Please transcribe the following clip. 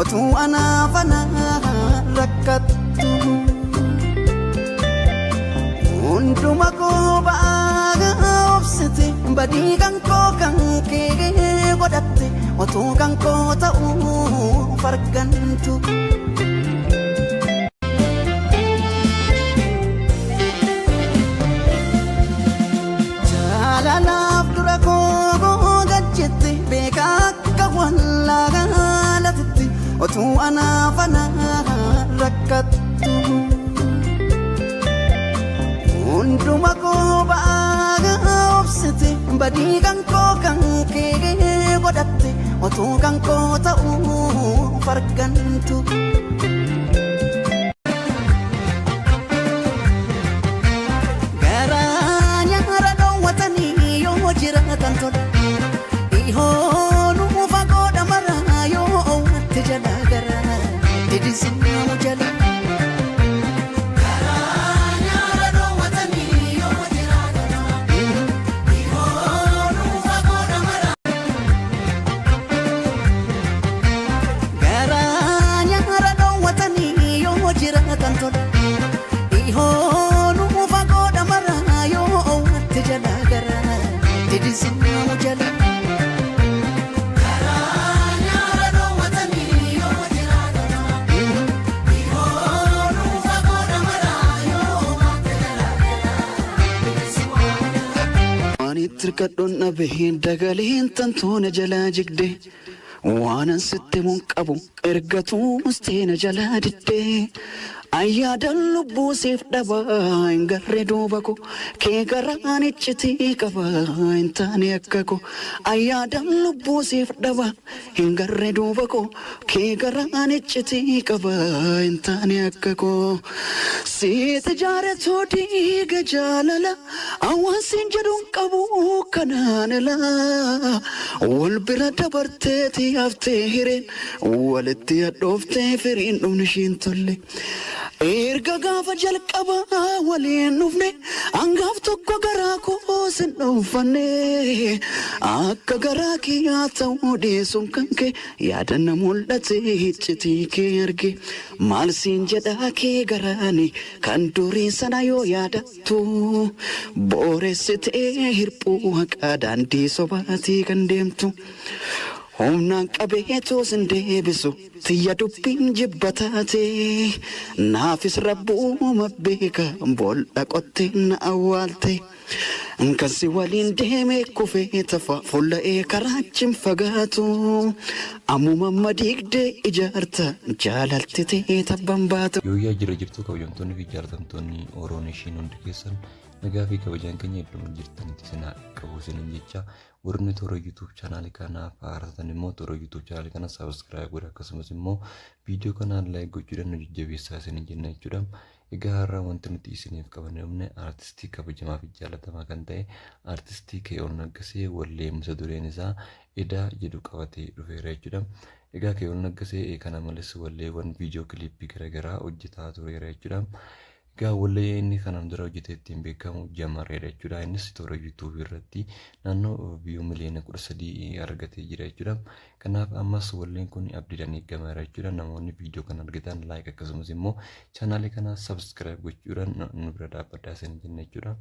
Otuu anaaf anaa rakkattu. Hunduma koo ba'aa obsite badii kan koo kan kee godhatte otuu kan koo ta'uu fargantu. Jaalalaaf dura koo gad jette beekaa akka wallaalatitti otuu anaaf anaa rakkattu. Hunduma koo ba'aa obsite badii kan koo kan kee godhatte otuu kan koo ta'uu fargantu. Garaa nyaara dhoowwatanii yoo jiraatan tola. Dhihoonuu fagoodha maraa yoo owwatte jala garaa didisimu jala. Garaa nyaara dhoowwatanii yoo jiraatan tola. Dhihoonuu fagoodha maraa. Garaa nyaara dhoowwatanii yoo jiraatan tola. Dhihoonuu fagoodha maraa yoo owwatte jala garaa didisimu jala. Garaa nyaara dhoowwatanii yoo jiraatan tola. Dhihoonuu fagoodha maraa yoo owwatte jala garaa didisimu jala. Waan itti hirkadhuun dhabe dagaleen tantoona jalaa jigde. Waanan sitti himuun qabu erga tuustee na jalaa didde. Ayyaadan lubbuu siif dhaba hin garre duuba ko kee garaan iccitii qaba hin taane akka ko. Ayyaadan lubbuu siif dhaba hin garre duuba ko kee garaan iccitii qaba hin taane akka ko. Siit ijaaretu diiga jaalala awwaan siin jedhuun qabu kanaan ala. Wal bira dabarteeti haftee hireen walitti hadhooftee firiin dhumni ishiin tolle. Erga gaafa jalqaba waliin dhufne hangaaf tokko garaa koo sin dhuunfanne. Akka garaa kiyyaa ta'uu dhiisuun kan kee yaadanna mul'ate iccitii kee arge. Maal siin jedhaa kee garaani kan durii sana yoo yaadattu booressitee hirphuu haqaa daandii sobaatii kan deemtu. Humnaan qabeetu sin deebisu tiyya dubbiin jibba taate naafis rabbuuma beeka boolla qottee na awwaalte. Kan si waliin deeme kufee tafa fulla'ee karaachiin fagaatu ammuma amma diigdee ijaarta jaalalti ta'ee tabban baatu. Yooyyaa jira jirtu kabajamtoonni fi jaalatamtoonni Oroon ishiin hundi keessan nagaa fi kabajaan keenya idduma jirtanitti isin haa qabu isiniin jecha warri toora YouTube chaanaalii kanaaf haaratan immoo toora YouTube chaanaalii kana subscribe godha akkasumas immoo viidiyoo kanaan like gochuudhaan nu jajjabeessaa isiniin jenna jechuudha. Egaa har'a wanti nuti isiniif qabanne dhufne artistii kabajamaa fi jaalatamaa kan ta'e artistii Kee'ol Naggasee wallee mata dureen isaa Edaa jedhu qabatee dhufeera jechuudha. Egaa Kee'ol Naggasee kana malees walleewwan viidiyoo kiliippii garaagaraa hojjetaa tureera jechuudha. Egaa wallee inni kanaan dura hojjetee ittiin beekamu Jamareedha jechuudha. Innis toora yuutuubii irratti naannoo viyuu miliyoona 13 argatee jira jechuudha. Kanaaf ammas walleen kun abdiidhaan eegameera jechuudha. Namoonni viidiyoo kana argitan like akkasumas immoo chaanaalii kana subscribe gochuudhaan nu bira dhaabbadhaa isin jenna jechuudha.